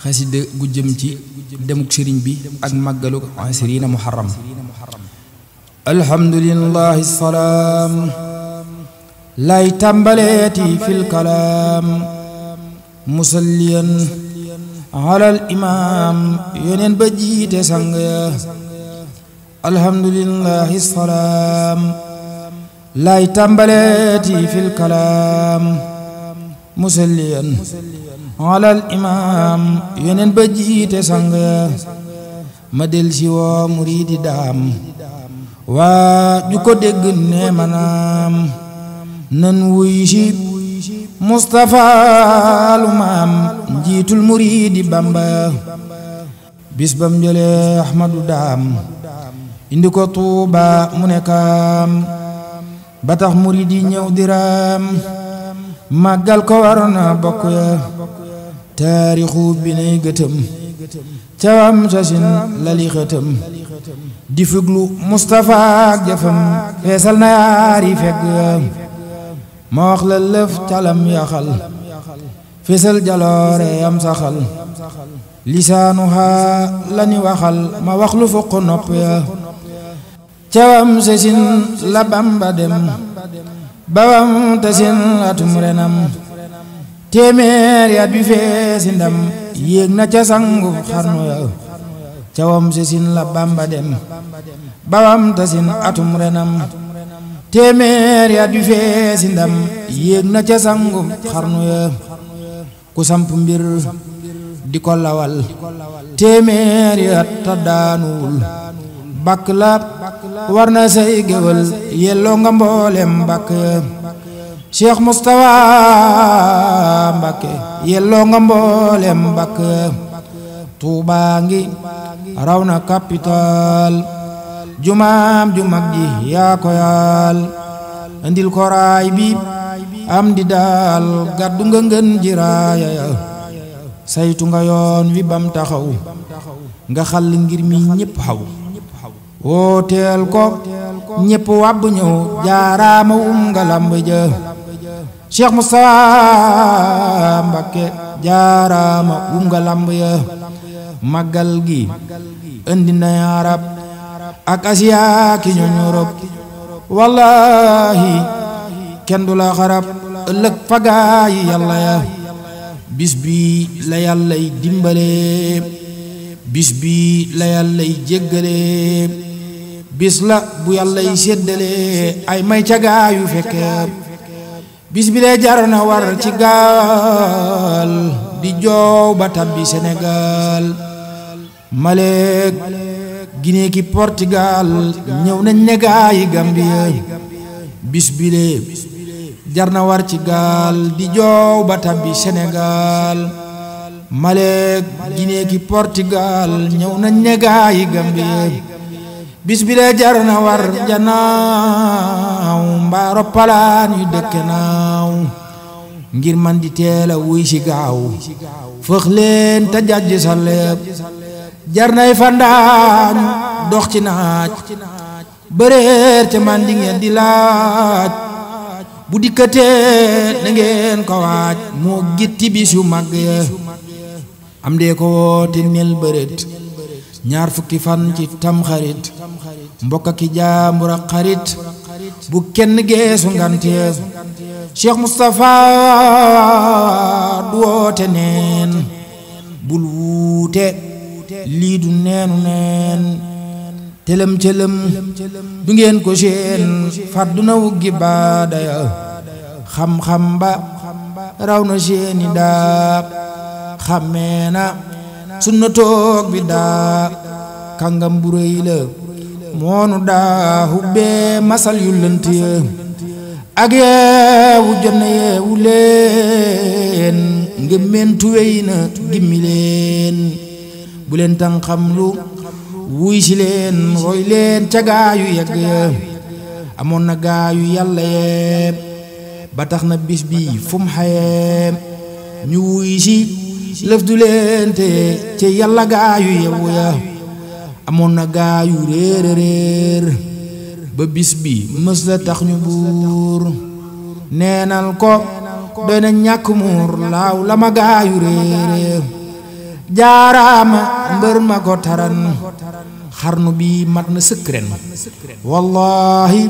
xasida gu jëm ci demuk sëriñ bi ak màggalu asriina muharram. alhamdulillahi salaam lay tàmbaleeti fil kalaam musalliyan alal imaam yoneen ba jiite sang ya. alhamdulillahi salaam lay tàmbaleeti fil kalaam musalliyan alal imaam yoneen ba jiite sang ya. ma del si woo muriidi daam waa ju ko dégg ne manaam nan wuy si Mustafa lu maam njiitul muriidi Bamba. bis bam jëlee Ahmadu daam indi ko Tuuba mu ne kaam ba tax muriidi ñëw diraam màggal ko war na bokk ya. taarixu bi nay gëtëm cawam sasin lali xëtëm di fuglu Mustafa ak jëfam feesal na yaari fegg ma wax la lëf calam yaxal feesal jaloore yam saxal lisaanuha lani waxal ma wax lu fukk nopp ya. cawam sasin la Bamba dem bawam tasin atum renam téeméer ya bi feesi ndam yéeg na ca sangu xarnu ya. cawam sesin la Bamba dem bawam tasin atum renam téeméer ya bi feesi ndam yéeg na ca sangu xarnu ya. ku samp mbir di ko lawal téeméer ya ta daanuwul bakk la war na say géwël yelloo nga mboolem bakk ya. Cheikh Moustapha Mbacké yelloo nga mboolem Mbacké. Tuuba ngi raw na capital jumaam ju mag ji yaa ko yaal andil ko raay bi am di daal gàddu nga ngën ji raaya ya. saytu nga yoon wi bam taxaw nga xal ngir mi ñépp xaw wooteel ko ñépp wàbb ñëw jaaraama nga lamb ja. Cheikh Moustapha Mbacké jaaraama nga lamb ya. màggal gi indi na arab ak asiya ki ñooñ Europe wallahi kenn du la xarab ëllëg fagaayi yàlla ya. bis bi la yàllay dimbale bis bi la yàllay jéggale bis la bu yàllay séddale ay may ca gaayu fekke. bis bi lee jar na war ci gaal di joow ba tabbi Sénégal. Maleek Guinée ki Portugal ñëw nañ ne gaayi Gambie. bis bi lee jar na war ci gaal di joow ba tabbi Sénégal. Maleek Guinée ki Portugal ñëw nañ ne gaayi Gambie. bis bi lee jar na war janaaw mbaa roppalaan yu dëkke naaw ngir man di teela wuy si gaaw fëx leen te jàjj sa leeb. jar nay fandaan dox ci naaj bëreer te man di ngeen di laaj bu dikkatee na ngeen ko waaj moo gitti bis yu mag ya. am dee ko woote nel bëreet ñaar fukki fan ci tamxarit mbokk ki jaambur ak xarit bu kenn geesu ngante. Cheikh Moustapha du woote neen bul wuute lii du neenu neen tëlëm cëlëm du ngeen ko seen fàddu na wuggi baadaya. xam-xam ba raw na seeni daa xàmmee na sunna toog bi daa kàngam bu rëy la moonu daa hubbee masal yu lënt ya. ak yeewu jot na yeewu leen ngëmmentu wey na gimmi leen. bu leen tan xam lu wuy si leen roy leen ca gaayu yegg ya. amoon na gaayu yàlla yeeb ba tax na bis bi fum xayeem ñu wuy si lëf du leen te ca yàlla gaayu yewu ya. amoon na gaayu réer réer ba bis bi mës la tax ñu buur neenal ko doy na ñàkk muur laaw la ma gaayu réere jaaraama mbër ma ko taran xarnu bi mat na sëkk ren wallahi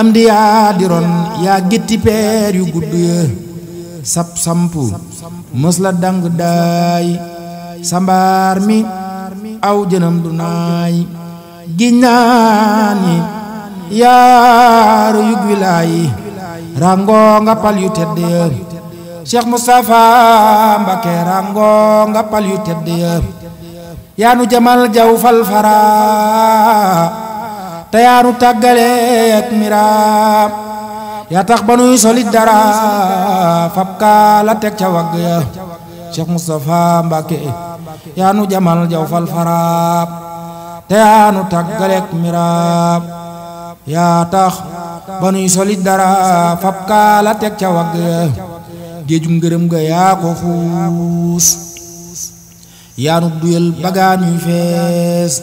am di yaa di ron yaa gétti peer yu gudd ya sab sampu mës la dang daay sambaar mi aw jënam du naay giññaani yaaru yug wilaayi rango nga pal yu tedd ya Cheikh Moustapha Mbacké rango nga pal yu tedd ya yaanu jamal jaw fal fara te yaanu tàggaleek miraam yaa tax ba nuy solit dara fab kaa la teg ca wagg ya Cheikh Moustapha Mbacké yaanu jamal jaw fal fara te yaanu tàggaleek miraam yaa tax ba nuy solit dara fab kaa la teg ca wagg ya géejum ngërëm ga yaa ko xuus yaanu duyal bagaan yu fees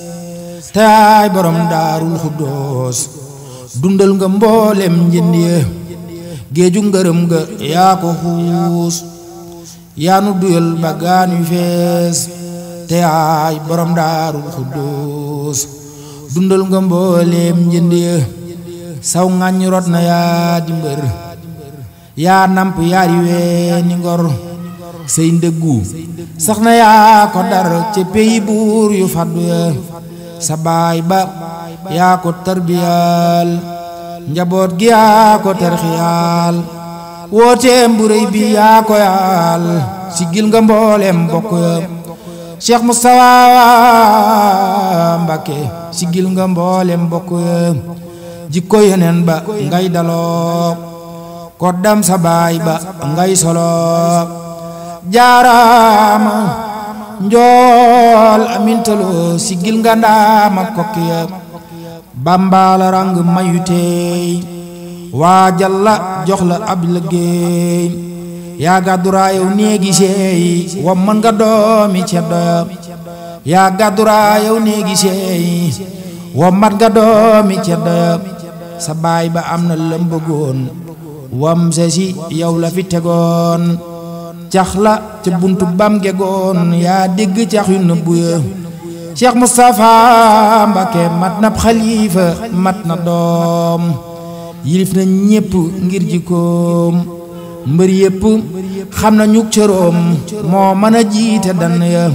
te ay borom daarul xuddoos dundal nga mboolem njënd ya géeju ngërëm ga yaa ko xuus yaanu duyal bagaan yu fees te ay borom daarul xuddoos dundal nga mboolem njënd ya saw ŋàññ rot na yaa di mbër yaa namp yaari weeni ngor sey ndëggu sax na yaa ko dar ca peyi buur yu faddu ya sa baay ba yaa ko tarbiyal njaboot gi yaa ko terxiyaal wooteem bu rëy bi yaa ko yaal siggil nga mboolem bokk ya Cheikh Moustapha Mbacké siggil nga mboolem bokk ya jikko yeneen ba ngay daloo koddam sa baay ba ngay solo jaaraama njool amintaloo siggil nga ndaama kokki ya bambaala rang mayu teey waajal la jox la ab liggéey yaa gàdduraayow néegi seey wamman nga doomi ceddo ya yaa gàdduraayow néegi seey wamman nga doomi ceddo ya sa baay ba am na lëm bëggoon wam se si yow la fi tegoon cax la ca buntu bam gegoon yaa dégg cax yu nëbbu ya Cheikh Moustapha Mbacké mat na xalifa mat na doom yilif na ñépp ngir jikkoom mbër yépp xam na ñuk cëroom moo mën a jiite dann ya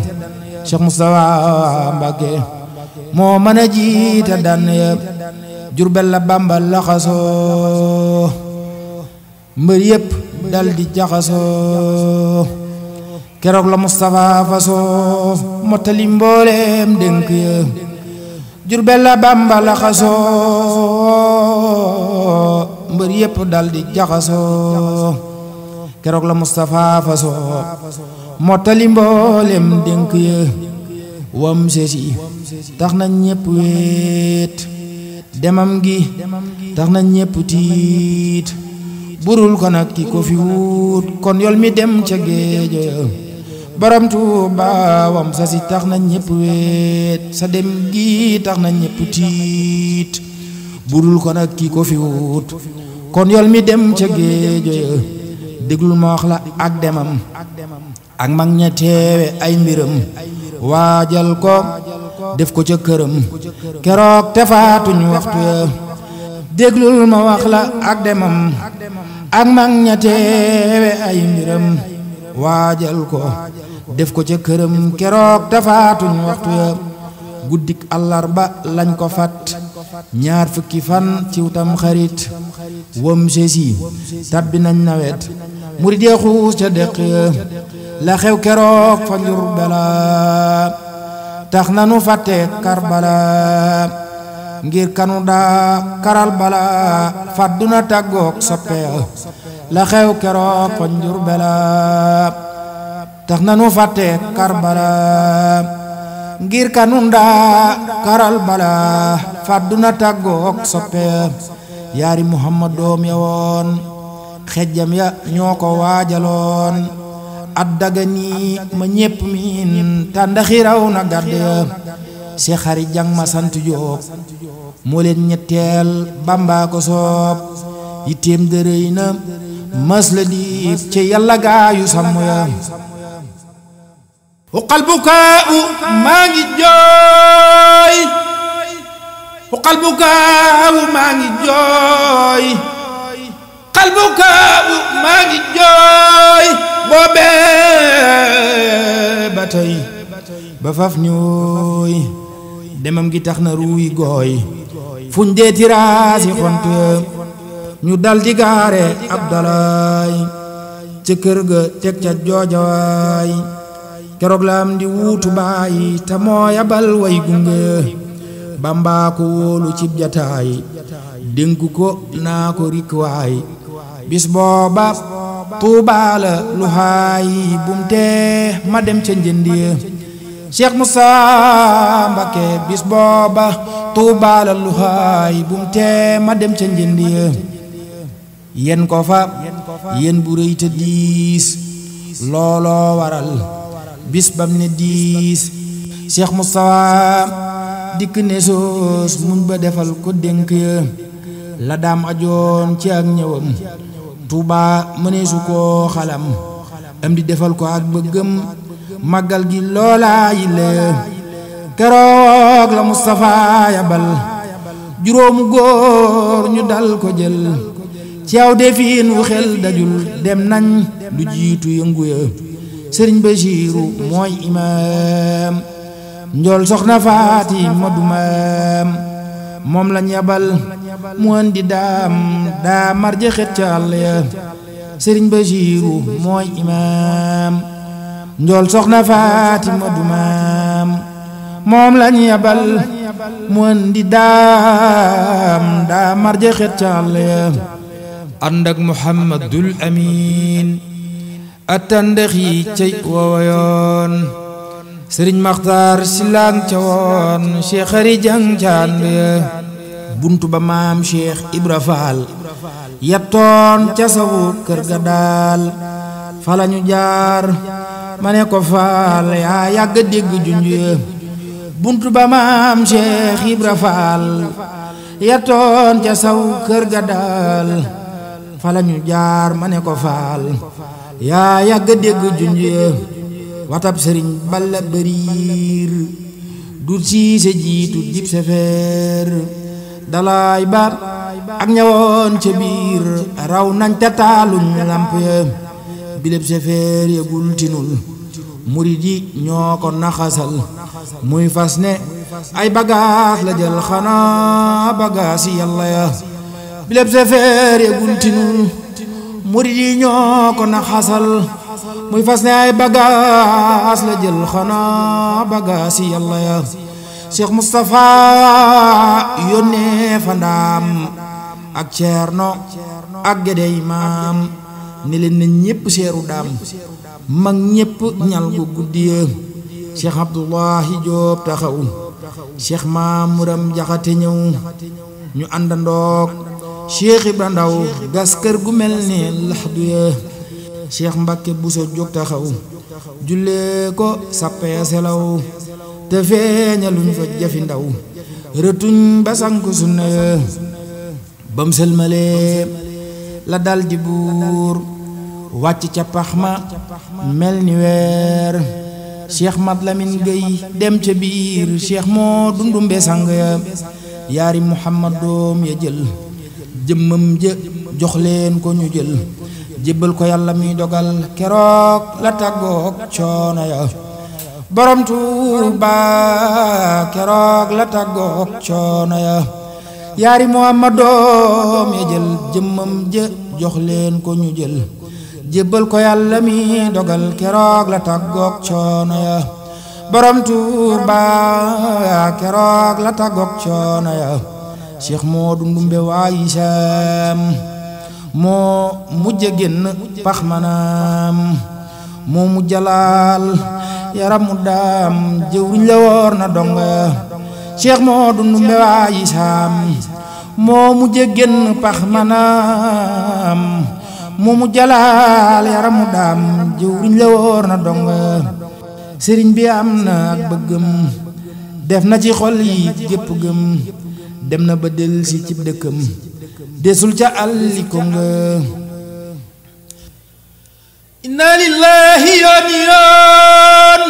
Cheikh Moustapha Mbacké moo mën a jiite dann ya Jurbel la Bamba laxasoo mbër yépp dal di jaxasoo keroog la Moustapha fasoo mottali mbooleem dénk ya Jurbel la Bamba laxasoo mbër yépp dal di jaxasoo keroog la Moustapha fasoo mottali mbooleem dénk ya wam sesi tax na ñépp weet demam gi tax na ñépp tiit burul ko nag ki ko fi wut kon yol mi dem ca géej ya borom Tuuba wam sa si tax na ñépp weet sa dem gi tax na ñépp tiit burul ko nag ki ko fi wut kon yol mi dem ca géej ya déglul ma wax la ak demam ak mag ña teewe ay mbiram waajal ko def ko ca këram keroog te faatuñ waxtu ya déglul ma wax la ak demam ak mag ña teewe ay mbiram waajal ko def ko ca këram keroog te faatuñ waxtu ya guddik àllarba lañ ko fat ñaar fukki fan ciw tam xarit wam sesi tabbi nañ nawet murid ya xuus ca deq ya la xew keroog fa Njurbala tax nanu fàtte Karbala ngir kanu daa karal bala fàdduna tàggook soppe ya la xew keroog fa Njurbala tax nanu fàtte Karbala ngir kanu daa karal bala fàdduna tàggook soppe ya yaari Muhammad doom ya woon xejjam ya ñoo ko waajaloon addaga nii ma ñépp miin tàndaxi raw na gàdd ya si xari jang ma sant Jóob moo leen ñetteel Bamba ko soob yitteem dërëy na mës la diib ci yàlla gaayu sàmm ya uqal bukaa'u maa ngi jooy uqal bukaa'u maa ngi jooy uqal bukaa'u maa ngi jooy boobee ba tey ba faf ñooy demam gi tax na ruuy gooy fuñ dee tiraasi xont ñu dal di gaare Abdalaay ca kër ga teg ca joojawaay keroog la am di wuutu baay te moo yabal way gunge Bamba ko wóolu cib jataay dénku ko naa ko rikwaay bis booba Tuubaa la lu haay bumte ma dem ca njëndi Cheikh Moussa Mbacké bis booba Tuubaa la lu haay bumte ma dem ca njëndi yen ko fa yen bu rëy te diis looloo waral bis bam ne diis Cheikh Moussa dikk ne soos muñ ba defal ko dénk ya la daam ajoon ci ak ñëwam Tuubaa mëneesu koo xalam am di defal ko ak bëggam màggal gi loolaa yi la keroog la Moustapha yabal juróomu góor ñu dal ko jël ci aw defiin wu xel dajul dem nañ lu jiitu yëngu ya sëriñ Basiiru mooy imaam njool soxna Faati Madu maam moom lañ yabal mu andi daam daa marje xet ca àll ya sëriñ Basiiru mooy imaam njool soxna Faati Madu maam moom lañ yabal mu andi daam daa marje xet ca àll ya ànd ak Muhammadul Amin attandex yi cey woowoyoon sëriñ Maxtaar Silaan ca woon Cheikh Xari Jang caan buntu ba maam Cheikh Ibra Faal yattoon ca sawu kër ga daal fa lañu jaar ma ne ko faal yaa yàgg dégg junj buntu ba maam Cheikh Ibra Faal yattoon ca sawu kër ga daal fa lañu jaar ma ne ko faal yaa yàgg dégg junj watab sëriñ Balla Bariir du siise jiitu dib sefeer dalaay baat ak ñawoon ca biir raw nañ te taaluñ lamp ya bileb sefeer yëgul tinul murid yi ñoo ko naxasal muy fas ne ay bagaas la jël xanaa bagaas yi yàlla ya bileb sefeer yëgul tinul murid yi ñoo ko naxasal muy fas ne ay bagaas la jël xanaa bagaas yi yàlla ya Cheikh Moustapha yónnee fa ndaam ak Ceerno ak Gédé Imaam ne leen na ñépp seeru daam mag ñépp ñal gu guddi ya Cheikh Abdullahi Joob taxaw Cheikh Maamuram Jaxate ñëw ñu àndandoog Cheikh Ibra Ndaw gas kër gu mel ne laxdu ya Cheikh Mbacké Buso jóg taxaw jullee ko sappee selaw te feeñaluñ fa jafi ndaw rëtuñ ba sanku sunna ya bam sëlmalee la dal di buur wàcc ca pax ma mel ni weer Cheikh Mat Lamin Gey dem ca biir Cheikh moo dundumbe sang ya yaari Muhammad doom ya jël jëmmam ja jox leen ko ñu jël jébbal ko yàlla mi dogal keroog la tàggoog coono ya borom Tuuba keroog la tàggoog coono ya yaari Muhammad doom ya jël jëmmam ja jox leen ko ñu jël jébbal ko yàlla mi dogal keroog la tàggoog coono ya borom Tuuba keroog la tàggoog coono ya Cheikh Moodu Ndumbe waayi Saam moo mujj génn pax manaam moo mujj laal yaramu daam jëwriñ la woor na donga Cheikh Moodu Ndumbe waayi Saam moo mujj génn pax manaam moo mujj laal yaramu daam jëwriñ la woor na donga sëriñ bi am na ak bëggam def na ci xol yi gépp gëm dem na ba del si cib dëkkam desul ca àlli ko nga inna lillahi yoon yoon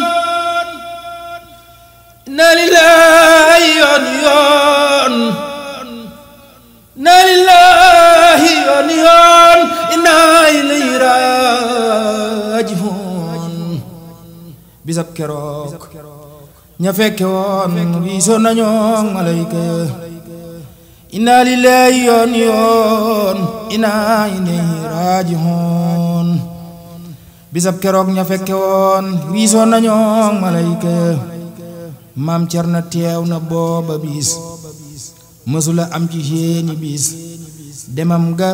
inna lillahi yoon yoon inna lillahi yoon yoon inna ilayhi raaji'uun bisab keroog ña fekke woon wiisoon nañoo malayka inna lillahi yoon yoon inna ilayhi raaji'uun bisab keroog ña fekke woon wiisoon nañoo malayka maam Cerno teew na booba bis mësula am ci seeni bis demam ga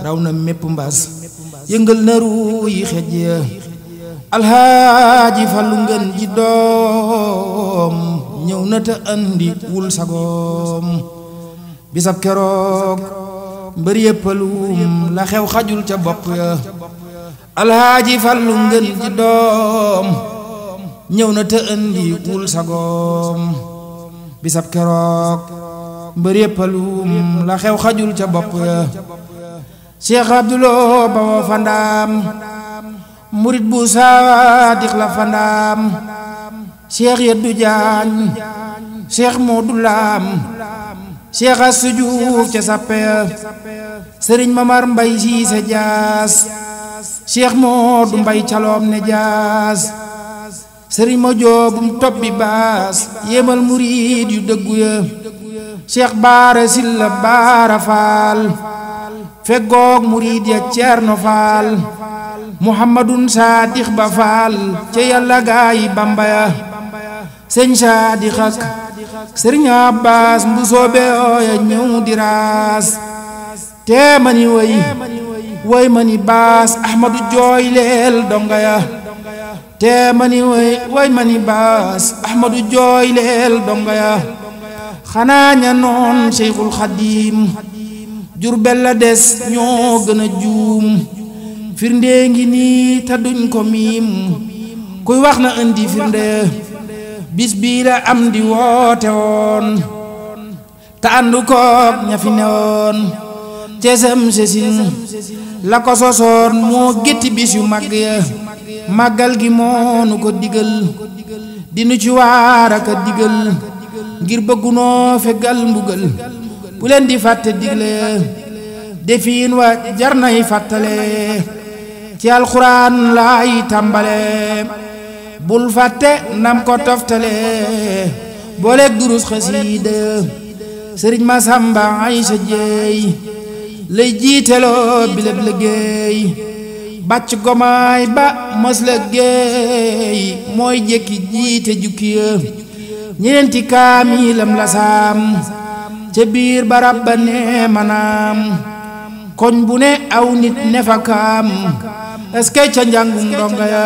raw na mépp mbas yëngal na ruu yi xej ya alxaaji Fallu ngeen ji doom ñëw na te andi wul sagoom bisab keroog mbër yëppalum la xew xajul ca bopp ya alxaaji Fallu ngeen ji doom ñëw na te andi wul sagoom bisab keroog mbër yëppalum la xew xajul ca bopp ya Cheikh Abdoulou Bawo Fandaam murit bu saadiq la Fandaam Cheikh Yeddu Jaañ Cheikh Moodu Laam Cheikh Assu Juuf ca sappe Sëriñ Mamar Mbay Siise Jaas Cheikh Moodu Mbay Caloom ne Jaas Sëriñ ma joobum tobbi baas yéemal murit yu dëggu ya Cheikh Baara Silla Baara Faal feggoog murit ya Ceerno Faal Muhammadun Saadix Ba Faal ca Yàlla gaayi Bamba ya sëñ Saadix ak Sëriñ Abbaas mbu soobe ooya ñëw di raas tee mani way mani baas Ahmadu jooy leel donga ya tee mani way mani baas Ahmadu jooy leel donga ya xanaa ña noon Seyxul Xadiim Jurbel la des ñoo gën a juum firnde ngi nii te duñ ko miim kuy wax na indi firnde bis bii la am di woote woon te àndu koog ña fi newoon cesam sesin la ko sosoon moo gétti bis yu mag ya màggal gi moonu ko digal dinu ci waar aka digal ngir bëggunoo fegal mbugal bu leen di fàtte digle defiin wa jar nay fàttale ci alxuraan laay tàmbale bul fàtte nam ko toftale booleeg durus xasiida sëriñ Masamba Aysa Jeey lay jiiteloo bileb liggéey bàcc gomaay ba mës la géey mooy jekki jiite jukki ya ñeenti kaamilam la saam ca biir barab ba nee manaam koñ bu ne aw nit ne fa kaam eskay ca njàngum ndonga ya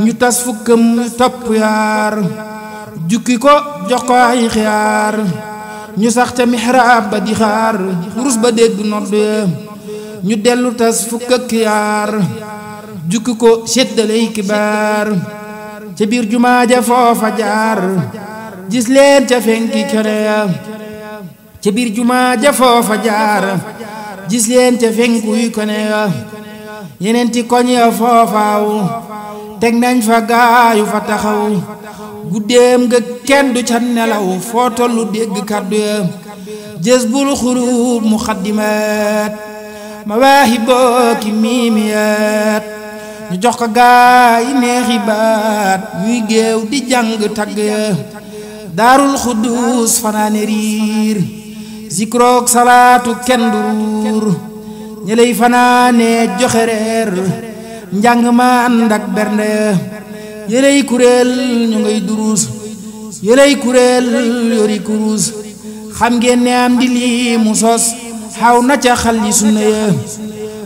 ñu tas fukkam topp yaar jukki ko jox ko ay xiyaar ñu sax ca mihraab ba di xaar rus ba dégg nodd ya ñu dellu tas fukk ak yaar jukki ko séddaley kibaar ca biir jumaa ja foofa jaar gis leen ca fenki kene ya ca biir jumaa ja foofa jaar gis leen ca fenkuy kene ya yeneen ti koñ ya foofaaw teg nañ fa gaayu fa taxaw guddeem nga kenn du ca nelaw foo tollu dégg kàddu ya Jazbul Xuluub muxaddimaat mawaahiboo ki miimiyaat ñu jox ko gaayi neexi baat ñuy géew di jàng tagg ya Daarul Xuddus fanaane riir zikrook salaatu kenn du ruur ñeley fanaane joxe reer njàng ma ànd ak bernde yeley kuréel ñu ngay durus yeley kuréel yori kurus xam ngeen ne am di lii mu sos xaw na ca xalli sunna ya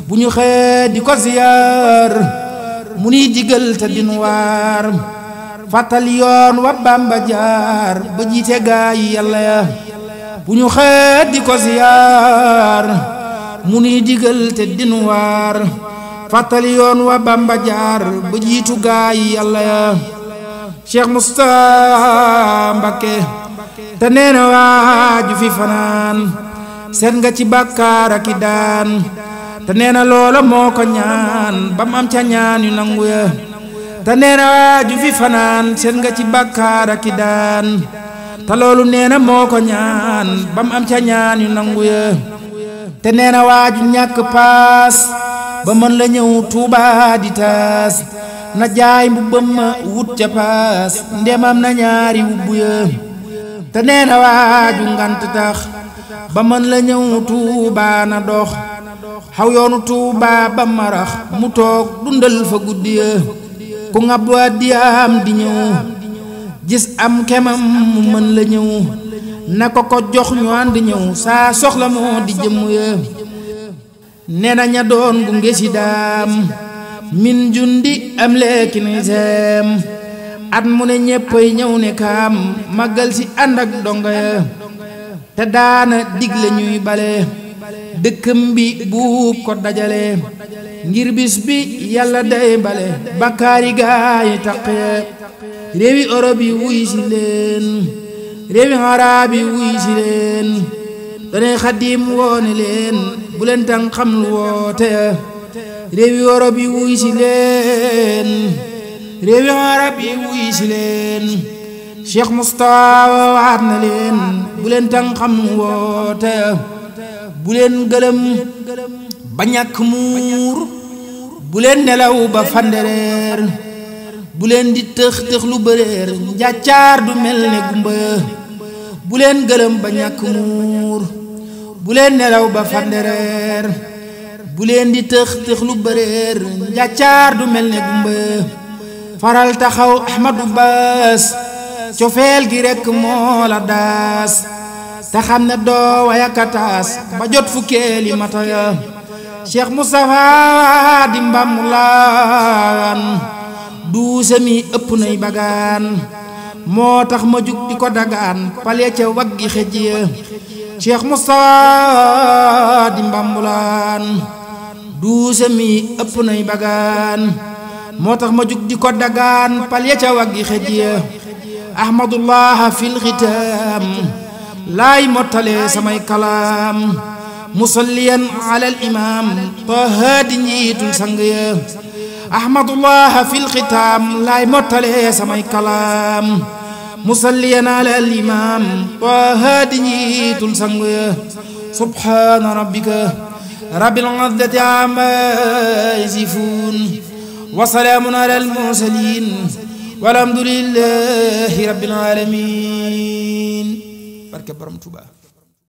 bu ñu xëy di ko ziyaar mu nuy digal te dinu waar fàttali yoon wa Bamba jaar ba jiite gaa yi Yàlla ya bu ñu xëy di ko ziyaar mu nuy digal te dinu waar fàttali yoon wa Bamba jaar ba jiitu gaa yi Yàlla ya Cheikh Moustapha Mbacké te nee na waaju fi fanaan seet nga ci bàkkaar ak i daan te nee na loola moo ko ñaan bam am ca ñaan yu nangu ya te nee na waaju fi fanaan seen nga ci bàkkaar ak i daan te loolu nee na moo ko ñaan bam am ca ñaan yu nangu ya te nee na waaju ñàkk paas ba mën la ñëw Tuuba di taas na jaay mbubbam ma wut ca paas ndemam na ñaari wubbu ya te nee na waaju ngant tax ba mën la ñëw Tuuba na dox xaw yoonu Tuuba ba marax mu toog dundal fa guddi ya ku ngab addiyaam di ñëw gis am kemam mu mën la ñëw na ko jox ñu ànd ñëw saa soxla moo di jëmm ya nee na ña doon gunge si daam min jundi am leeki ni seem at mu ne ñéppay ñëw ne kaam màggal si ànd ak donga ya te daana digle ñuy bale dëkkam bi buub ko dajale ngir bis bi yàlla day bale bakkaari gaayi taqe réewi Europe yi wuy si leen réewi Araab yi wuy si leen danay Xaadim woone leen bu leen tan xam lu woote réewi Europe yi wuy si leen réewi Arab yi wuy si leen Cheikh Moustapha waat na leen bu leen tan xam lu woote bu leen gëlëm ba ñàkk muur bu leen nelaw ba fandereer bu leen di tëx tëx lu bëreer njàccaar du mel ne gumba bu leen gëlëm ba ñàkk muur bu leen nelaw ba fandereer bu leen di tëx tëx lu bëreer njàccaar du mel ne gumba faral taxaw Ahmadu Baas cofeel gi rekk moo la daas te xam ne doo wayakataas ba jot fukkeeli mata ya Cheikh Moustapha di Mbambulaan duuse mi ëpp nay bagaan moo tax ma jug di ko dagaan pale ca waggi xëj ya Cheikh Moustapha di Mbambulaan duuse mi ëpp nay bagaan moo tax ma jug di ko dagaan pale ca waggi xëj ya Ahmadullah fil xitaam laay mottale samay kalaam musalliyan alal imaam Taha di njiitul sang ya Ahmadullah fil xitaam laay mottale samay kalaam musalliyan alal imaam Taha di njiitul sang ya subhaana rabbika rabbil izzati ammaa yasifuun wa salaamun alal mursaliin walhamdulillahi rabbil aalamiin barke Borom Tuuba.